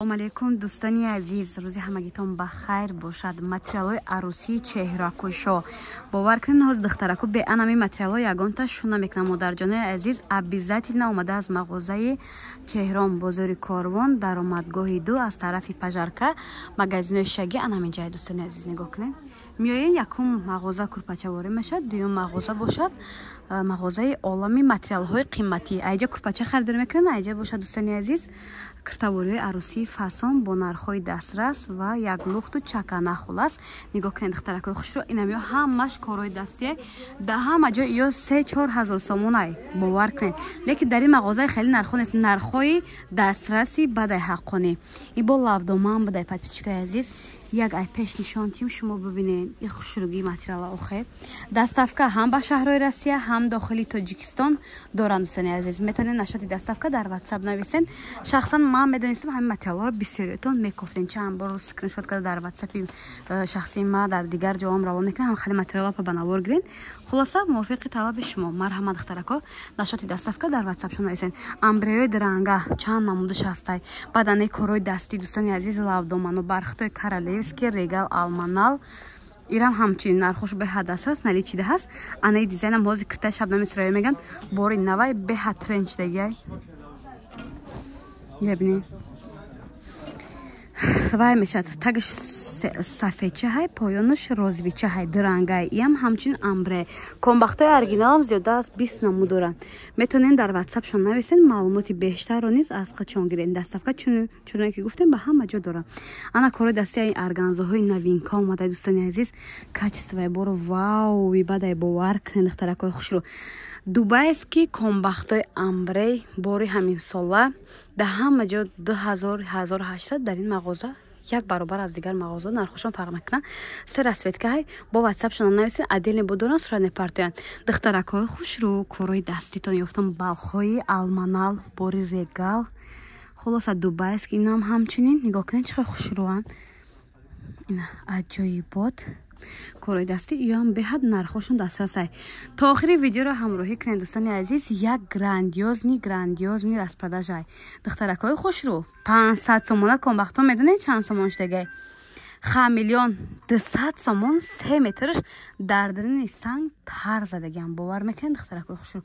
Салом алейкум, дӯстони азиз, рӯзи ҳамагитон ба хайр бошад. Материалҳои арӯсии чеҳракушо, бовар кунед, ҳоз духтараку беанами материалҳо ягонта шу намекунам. Модарҷонои азиз, обязательно омада аз мағозаи Чеҳрон, бозори Корвон, даромадгоҳи 2, аз тарафи пожарка, магазинои шаги анамин ҷай. Дӯстони азиз, нигоҳ кунед, меоен, якум мағоза курпачаворӣ мешавад, дуюм мағоза бошад мағозаи олами материалҳои қиматӣ. Айҷа курпача харидорӣ мекунед, айҷа бошад, дӯстони азиз, киртавориҳои арӯсии фасон бо нархҳои дастрас ва як лухту чакана. Хулас, нигоҳ кунед, духтаракҳои хушро, инамё ҳамаш корҳои дастие. Дар ҳама ҷо ё 3-4 ҳазор сомонай, бовар кунед, лекин дар ин мағозаи хеле нархҳо нест, нархҳои дастраси бадай ҳаққонӣ. Ин бо лавдоман бадай. Подписчикои азиз, як ай пеш нишон тим, шумо бибинед и хушругии материала. Охе, доставка ҳам ба шаҳрҳои Россия, ҳам дохили Тоҷикистон доранд. Дӯстони азиз, метавонед нашоти доставка дар Ватсап нависен. Шахсан ман медонистам, ҳамин материалҳоро бисёриятон мекофтен. Чанд бор скриншот карда дар Ватсапи шахсии ма, дар дигар ҷоам равон мекунем. Ҳам хеле материалҳо ба навор гирен. Хулоса, мувофиқи талаби шумо, марҳамат, духтарако, нашоти доставка дар Ватсапшон нависен. Амбреҳои дранга чанд намудаш ҳастай, баъдане корҳои дастӣ, дӯстони азиз, лавдоману бархтои королевский, регал, алманал, ирам ҳамчунин нархош беҳад дастрас наличида ҳаст. Анаи дизайнам ҳозир киртаи Шабнами Сурайё меган, бори навай, беҳад тренд шидагиай. Ябинед, вай мешавад, тагаш сафедча ҳай, поёнаш розовича ҳай, дурангай. Иам ҳамчунин амбре. Комбахтҳои оригиналам зиёда аз 20 намуд доранд. Метавонед дар Ватсапшон нависед, маълумоти бештарро низ аз худшон гиред. Доставка, чуноне ки гуфтем, ба ҳама ҷо доранд. Ана кори дастии органзоҳои новинка омада, дӯстони азиз, качествои боро вауи бадай, бовар кунед, духтаракҳои хушрӯ. Дубайский комбахтҳои амбрей бори ҳамин сола дар ҳама ҷо 2000, 1800, дар ин мағоза як баробар аз дигар мағозаҳо нархошон фарқ мекунанд. Се расцветкаҳай. Бо Ватсапшона нависед, отдельный будоран, сурат мепартоянд. Духтаракҳои хушрӯ, корҳои даститон ёфтам, балхҳои алманал, бори регал, хулоса, дубайский, инам ҳамчунин. Нигоҳ кунед, чӣ хел хушрӯанд, ина аҷоибот, корҳои дастӣ, иёам беҳад нархошон дастрасай. То охири видеоро ҳамроҳӣ кунед, дӯстони азиз, як грандиозный, грандиозный распродажай. Духтаракҳои хушрӯ, 500 сомона комбахтон медонед чанд сомон шудагай? Ха, 1 000 200 сомон, 3 метрш дар дарини санг тар задагиам, бовар мекунед, духтаракҳои хушрӯ?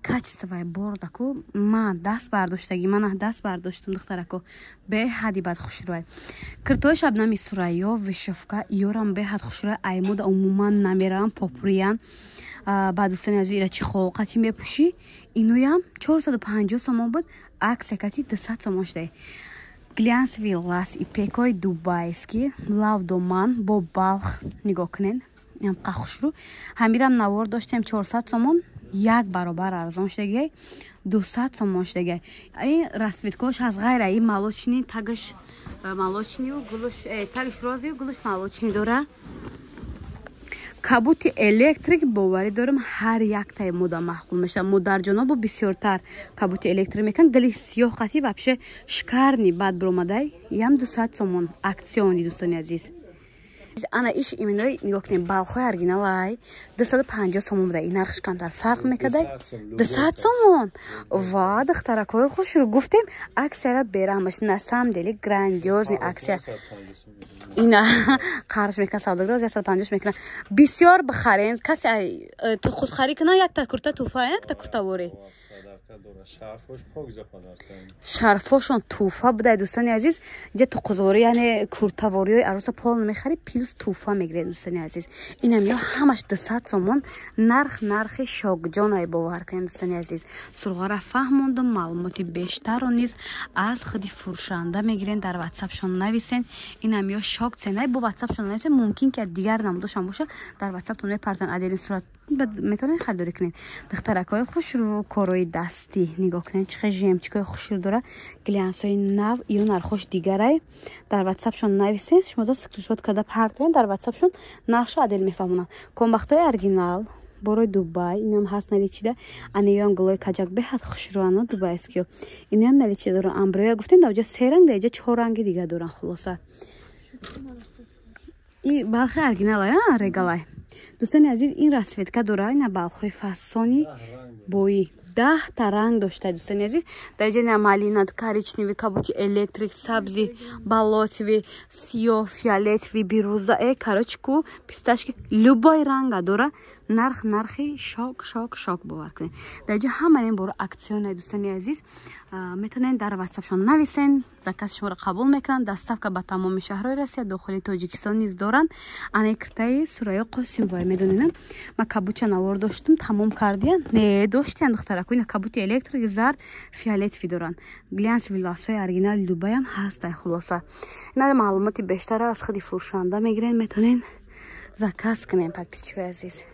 Качествои бордаку ман даст бардоштагӣ, ман даст бардоштам, духтарако, беҳади бад хушрӯай. Киртои Шабнами Сурайё, вышивка, иёрам беҳад хушрӯай. Аймода умуман намеравам, попуриян. Баъд, дӯстони азиз, ира чехол қати мепӯшӣ, инуям 450 сомон буд, акция кати 200 сомон шудай. Глянцевый лас ипекои дубайский, лавдоман бо балх, нигоҳ кунед, қа хушрӯ. Ҳамирам навор доштем, 400 сомон, як баробар арзон шудагиай, 200 сомон шудагиай. Ин расцветкош аз ғайра, ин молочный, тагаш молочныю гулуш, тагаш розовый, гулуш молочный дора. Кабути электрик, боварӣ дорам, ҳар яктаи мода маъқул мешавад. Модарҷонобо бисёртар кабути электрик мекунанд. Гали сиёҳ қати вообще шикарный бад биромадай, ям 200 сомон, акционный. Дӯстони азиз, ана иш именои нигоҳ кунем, балхҳои оригиналай 250 сомон буда, ин нархш камтар фарқ мекардай, 200 сомон. Ва духтаракҳои хушрӯ, гуфтем, акцияра бераҳмаш, на самом деле грандиозный акция. Ина қарш мекунад савдогар, 150 мекунад. Бисёр бихарен, касе хусхарӣ кунад, якта курта туфа, якта куртаворӣ, шарфошон туҳфа будай. Дӯстони азиз, инҷа туқузворӣ, яъне куртавориҳои аруса пол мехарӣ, плюс туҳфа мегиред. Дӯстони азиз, инам ё ҳамаш 200 сомон, нарх нархи шокҷонай, бовар кунед. Дӯстони азиз, сурғара фаҳмондум, маълумоти бештарро низ аз худи фурӯшанда мегирен, дар Ватсапшон нависен. Инам ё шок ценай, бо Ватсапшон нависен, мумкин ки дигар намудошам боша, дар Ватсаптон мепартан, отдельный сурат, метавонед харидорӣ кунед. Духтаракҳои хушрӯ, корҳои дастӣ нигоҳ кунед, чӣ хел жемчугҳои хушрӯ дора, глянсҳои нав, ё нархош дигарай. Дар Ватсапшон нависен, шумо да скриншот карда партоен, дар Ватсапшон нархшо отдельно мефаҳмонанд. Комбахтҳои оригинал борои Дубай, инам ҳаст наличида. Анаём гулои каҷак беҳад хушрӯана, дубайскиё, инаам наличида доран. Амбрея гуфтем, дар ҷо се ранг, дар ҷа чор ранги дига доран. Хулоса, и балхи оригиналай, регалай. Дӯстони азиз, ин расцветка дора, ина балхҳои фасони бои. 10 та ранг дошта, дӯстони азиз. Дар ҷа малина, коричневый, кабути электрик, сабзи, болотовый, сиёҳ, фиолетовый, бирӯза, короче, ку фисташковый, любой ранга дора. Нарх, нархи шок, шок, шок, бовар кунед. Дар ҷа ҳамаи ин боро акционе, дӯстони азиз. Метавонед дар ватсапшон нависен, заказ шуморо қабул мекунанд. Доставка ба тамоми шаҳрҳои Россия, дохили Тоҷикистон низ доранд. Ана киртаи Сурайё Қосимова, медонена, ма кабуча навор доштум, тамом кардиян, не доштиян, духтараку. Ина кабути электрик, зард, фиолетовый доранд. Глянцевый ласҳои оригинали Дубайам ҳастай. Хулоса, ина маълумоти бештара аз худи фурӯшанда мегирен, метавонен заказ кунем, подписчикои азиз.